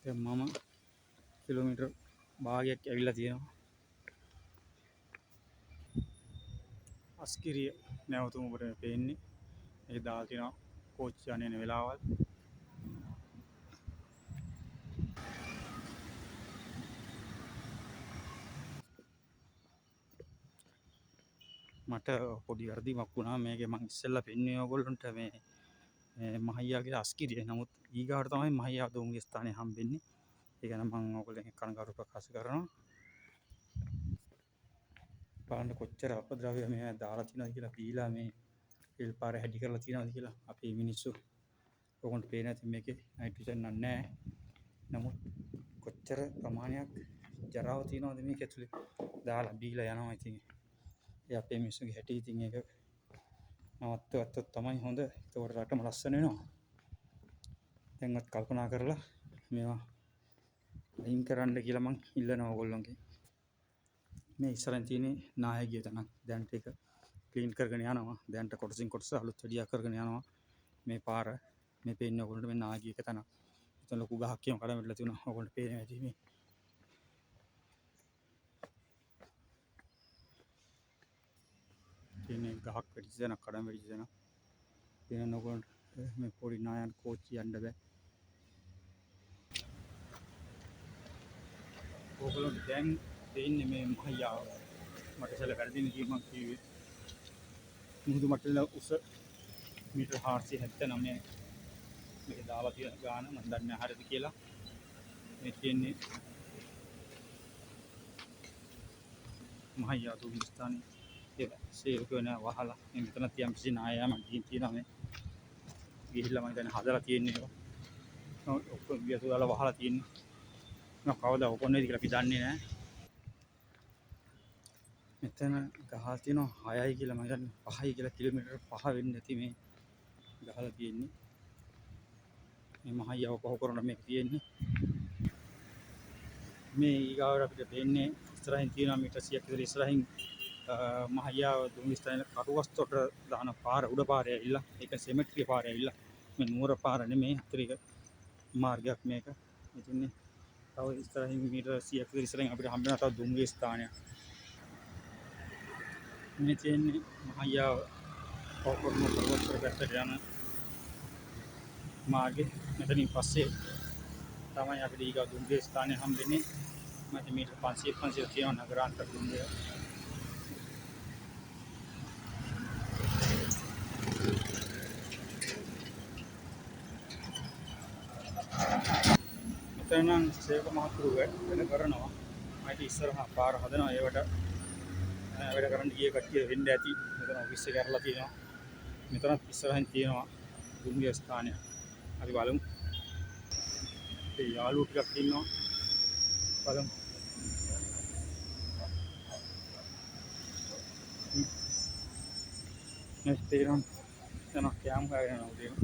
දැන් මම කිලෝමීටර් භාගයක් ඇවිල්ලා තියෙනවා. අස්කිරිය නැවතුම ඔබට මේ පේන්නේ. ඒක දාලා තියෙනවා කෝච්චි යන එන වෙලාවල්. මට පොඩි වරදීමක් වුණා. මේකේ මං ඉස්සෙල්ලා පෙන්නුවේ ඔයගොල්ලන්ට මේ මහයියාගේ අස්කිරිය. නමුත් ඊගාට තමයි මහයියා දුම්රිය ස්ථානය හම්බෙන්නේ. ඒ ගැන මං ඔයගොල්ලන්ගෙන් කනගාටු ප්‍රකාශ කරනවා. බලන්න කොච්චර අපද්‍රව්‍ය මේ දාලා තියෙනවද කියලා, බීලා මේ තෙල් පාර හැඩි කරලා තියෙනවද කියලා අපේ මිනිස්සු. ඔයගොල්ලන්ට පේන ඇති මේකේ නයිට්‍රජන් නම් නැහැ. නමුත් කොච්චර ප්‍රමාණයක් ජරාව තියෙනවද මේක ඇතුලේ දාලා බීලා යනවා. ඉතින් ඒ අපේ මිනිස්සුන්ගේ හැටි. ඉතින් ඒක නවත්තගත්තොත් තමයි හොඳ. ඒතකොට රටම ලස්සන වෙනවා. දැන්වත් කල්පනා කරලා මේවා අයින් කරන්න කියලා මං ඉල්ලනවා ඕගොල්ලොන්ගෙන්. මේ ඉස්සරහින් තියෙන්නේ නායගිය තැනක්. දැන්ට ඒක ක්ලීන් කරගෙන යනවා. දැන්ට කොටසින් කොටස අලුත් වැඩියා කරගෙන යනවා. මේ පාර මේ පේන්නේ ඔයගොල්ලන්ට මේ නායගිය එක තැනක්. එතන ලොකු ගහක් කියම කඩ වැටලා තියෙනවා. ඔයගොල්ලන්ට පේනවා ඇති මේ. තියෙන්නේ ගහක් වැටිච්ච තැනක්, කඩම් වැටිච්ච තැනක්. පේනවා ඔයගොල්ලන්ට මේ පොඩි නායන් කෝච්චි යන්න බෑ. ඔයගොල්ලන්ට දැන් පේන්නේ මේ මහයියාව. මට ඉස්සෙල්ලා වැරදිනේ කිව්ව මං කිව්වේ. මුහුදු මට්ටමේ උස මීටර් 479 මේක දාලා තියෙන ගාන මං දන්නේ නැහැ හරිද කියලා. මේ තියෙන්නේ මහයියා දුම්රිය ස්ථානයේ ඒ සේවකයෝ නෑ වහලා. මේ මෙතන තියම් කිසි නායයාමක් ගිහින් තියෙනවා. මේ ගිහිල්ලා මං හිතන්නේ හදලා තියෙන්නේ ඒවා. ඔක්කොම වියසු දාලා වහලා තියෙන්නේ. මම කවදා ඕපන් වෙයිද කියලා අපි දන්නේ නෑ. මෙතන ගහලා තියෙනවා 6යි කියලා මං හිතන්නේ 5යි කියලා කිලෝමීටර් 5 වෙන්නේ නැති මේ ගහලා තියෙන්නේ. මේ මහයියාව පහු කරන මේක තියෙන්නේ. මේ ඊගාවට අපිට පේන්නේ ඉස්සරහින් තියෙනවා මීටර් 100ක් විතර ඉස්සරහින් මහයියාව දුම්රිය ස්ථානයේ කටුවස්තොට දාන පාර උඩ පාරේ ඇවිල්ලා. ඒක සිමෙට්‍රි පාරේ ඇවිල්ලා. මේ නුවර පාර නෙමෙයි, අතරික මාර්ගයක් මේක. ඉතින් තව ඉස්සරහින් මීටර් 100ක් විතර ඉස්සරහින් අපිට හම්බ වෙනවා තව දුම්රිය ස්ථානයක්. මේ තියෙන්නේ මහයියාව පහු කරන කරුවස්තොට පැත්තට යන මාර්ගෙ. මෙතනින් පස්සේ තමයි අපිට ඊගා දුම්රිය ස්ථානය හම්බෙන්නේ. මට මීටර් 500 500 තියෙනවා නගරාන්තර දුම්රිය. මෙතන නම් සේවක මහතුරු වැඩ කරනවා. මම ඉතින් ඉස්සරහා පාර හදනවා. ඒවට වැඩ කරන්න ගිය කට්ටිය වෙන්න ඇති. මෙතන ඔෆිස් එක අරලා තියෙනවා. මෙතනත් ඉස්සරහින් තියෙනවා දුම්රිය ස්ථානය. අපි බලමු. ඒ යාළුවෝ ටිකක් ඉන්නවා. බලමු. මේ තේරෙනවා යනවා කෑම හොයාගෙන යනවා උදේම.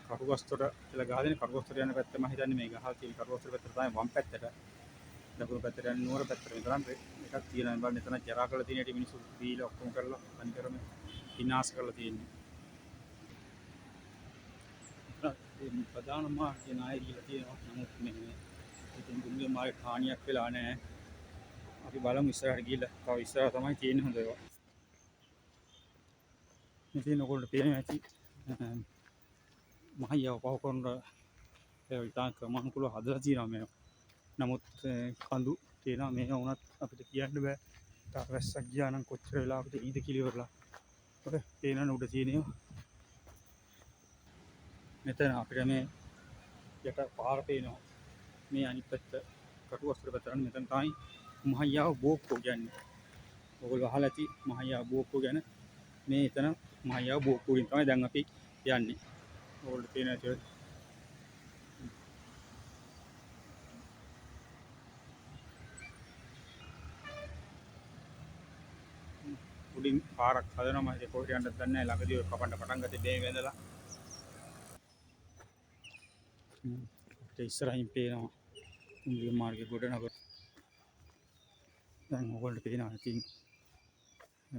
කටුගස්තොට කියලා ගහ දෙන කටුගස්තොට යන පැත්ත මම හිතන්නේ මේ ගහ තියෙන කටුගස්තොට පැත්තට තමයි වම් පැත්තට. දකුණු පැත්තට යන නුවර පැත්තට මෙතන එකක් තියෙනවා. බලන්න මෙතන ජරා කරලා තියෙන හැටි මිනිස්සු බීලා ඔක්කොම කරලා තනිකරම විනාශ කරලා තියෙන්නේ. මේ ප්‍රධාන මාර්ගයේ නාය ගිහලා තියෙනවා. නමුත් මේ ඉතින් දුම්රිය මාර්ගයට හානියක් වෙලා නැහැ. අපි බලමු ඉස්සරහට ගිහලා. තව ඉස්සරහ තමයි තියෙන්නේ හොඳ ඒවා. මේ තියෙන ඔයගොල්ලන්ට පේනවා ඇති මහයියාව පහු කරන ඒ ඉතාම ක්‍රමානුකූලව හදලා තියෙනවා මේවා. නමුත් කඳු තියෙනවා මේවා වුණත් අපිට කියන්න බෑ. තව වැස්සක් ගියා නම් කොච්චර වෙලාවකට ඊද කියලා ඉවරලා. ඔය පේනවනේ උඩ තියෙන ඒවා. මෙතන අපිට මේ යට පාර පේනවා. මේ අනිත් පැත්ත කටුවස්තර පැත්තට යන මෙතන තමයි මහයියාව බෝක්කෝ කියන්නේ. ඔයගොල්ලෝ අහලා ඇති මහයියාව බෝක්කෝ ගැන. මේ එතන මහයියාව බෝක්කෝ වලින් තමයි දැන් අපි යන්නේ. ඔයගොල්ලෝ පේන ඇති ඔය. උඩින් පාරක් හදනවා. මම ඉතින් කොහෙට යන්නද දන්නේ නැහැ. ළඟදී ඔය කපන්න පටන් ගත්තේ බේ වැඳලා. අපිට ඉස්සරහින් පේනවා දුම්රිය මාර්ගයේ ගොඩනග. දැන් ඔයගොල්ලන්ට පේනවා ඉතින්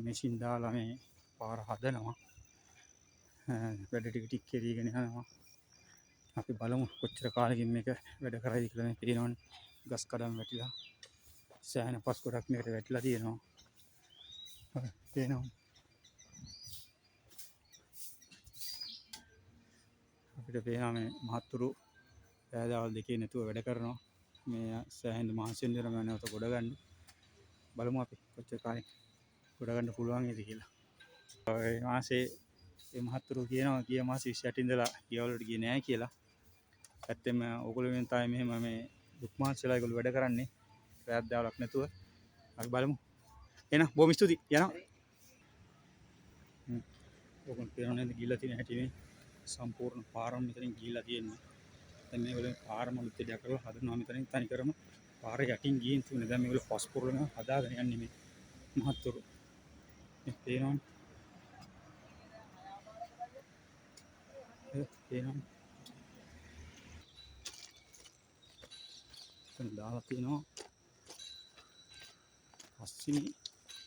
මැෂින් දාලා මේ පාර හදනවා. වැඩ ටික ටික කෙරීගෙන යනවා. අපි බලමු කොච්චර කාලෙකින් මේක වැඩ කරයිද කියලා. මේ පේනවනේ ගස් කඩම් වැටිලා සෑහෙන පස් ගොඩක් මේකට වැටිලා තියෙනවා. පේනවා අපිට පේනවා මේ මහත්තුරු රෑ දවල් දෙකේ නැතුව වැඩ කරනවා. මේ සෑහෙන මහන්සි වෙන මම නැවත ගොඩ ගන්න. බලමු අපි කොච්චර කාලෙ ගොඩ ගන්න පුළුවන් වේද කියලා. ඒ මාසේ ඒ මහත්තුරු කියනවා ගිය මාසේ 28 ඉඳලා ගෙවල් වලට ගියේ නෑ කියලා. ඇත්තෙන්ම ඕගොල්ලෝ වෙන තමයි මෙහෙම මේ දුක් මහන්සි වෙලා ඒගොල්ලෝ වැඩ කරන්නේ රැයක් දවලක් නැතුව. අපි බලමු. එහෙනම් බොහොම ස්තුතියි. යනවා. ඔයගොල්ලෝ පේනව නේද ගිහිල්ලා තියෙන හැටි මේ සම්පූර්ණ පාරම මෙතනින් ගිහිල්ලා තියෙන්නේ. දැන් මේගොල්ලෝ පාරම අලුත් දෙයක් කරලා හදනවා මෙතනින් තනිකරම පාර යටින් ගිහින් තිබුණේ. දැන් මේගොල්ලෝ පස් පුරවන හදාගෙන යන්නේ මේ මහත්තුරු. මේ පේනවනේ. පේනවනේ. එතන දාලා තියෙනවා පස්වෙනි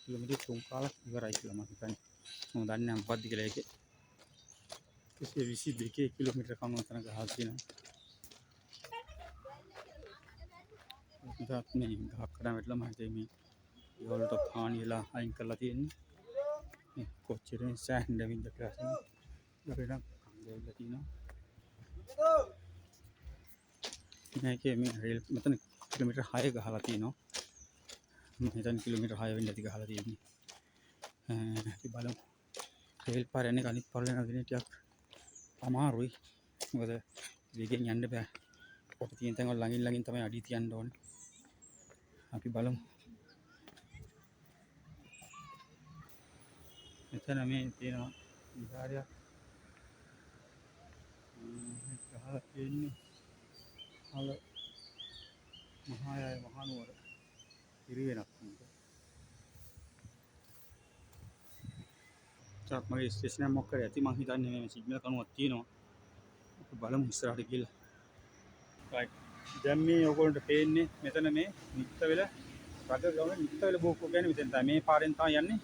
කිලෝමීටර් 3 කාලක් ඉවරයි කියලා මම හිතන්නේ. මම දන්නේ නැහැ මොකද්ද කියලා ඒකේ. 122 කිලෝමීටර් කම උතන ගහලා තියෙනවා. එතනත් මේ ගහක් කඩන් වැටලා මම හිතේ මේ ඒ වලට හානි වෙලා අයින් කරලා තියෙන්නේ. මේ කොච්චර සෑහෙන ඩැමේජ් එකක් කරලා තියෙනවා. අපිට නම් කන්ද ඇවිල්ලා තියෙනවා. මේකේ මේ රේල් මෙතන කිලෝමීටර් 6 ගහලා තියෙනවා. මම හිතන්නේ කිලෝමීටර් 6 වෙන්න ඇති ගහලා තියෙන්නේ. අපි බලමු. රේල් පාර යන්නේ අනිත් පාර යන දිනේ ටිකක් අමාරුයි. මොකද වේගෙන් යන්න බෑ. කොට තියෙන තැන් වල ළඟින් ළඟින් තමයි අඩි තියන්න ඕනේ. අපි බලමු. මෙතන මේ තියෙනවා විහාරයක්. ගහලා තියෙන්නේ හල මහායාය මහනුවර පිරිවෙනක් නේද? තාක් මගේ ස්ටේෂන් එක මොකක් කරේ ඇති මං හිතන්නේ මේ සිග්නල් කණුවක් තියෙනවා. අපි බලමු ඉස්සරහට ගිහලා. රයිට්. දැන් මේ ඔයගොල්ලන්ට පේන්නේ මෙතන මේ නිත්තවෙල රග ග්‍රවුන්ඩ් නිත්තවෙල බෝක්කුව කියන්නේ මෙතන තමයි. මේ පාරෙන් තමයි යන්නේ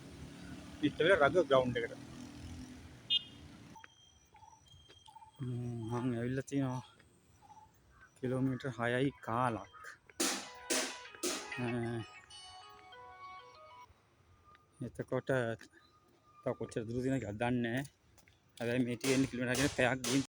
නිත්තවෙල රග ග්‍රවුන්ඩ් එකට. මං ඇවිල්ලා තියෙනවා කිලෝමීටර් 6යි කාලක්. එතකොට තව කොච්චර දුර තියෙනවද කියලා දන්නේ නැහැ. හැබැයි මේ තියෙන කිලෝමීටර් කියන පැයක් ගිහින්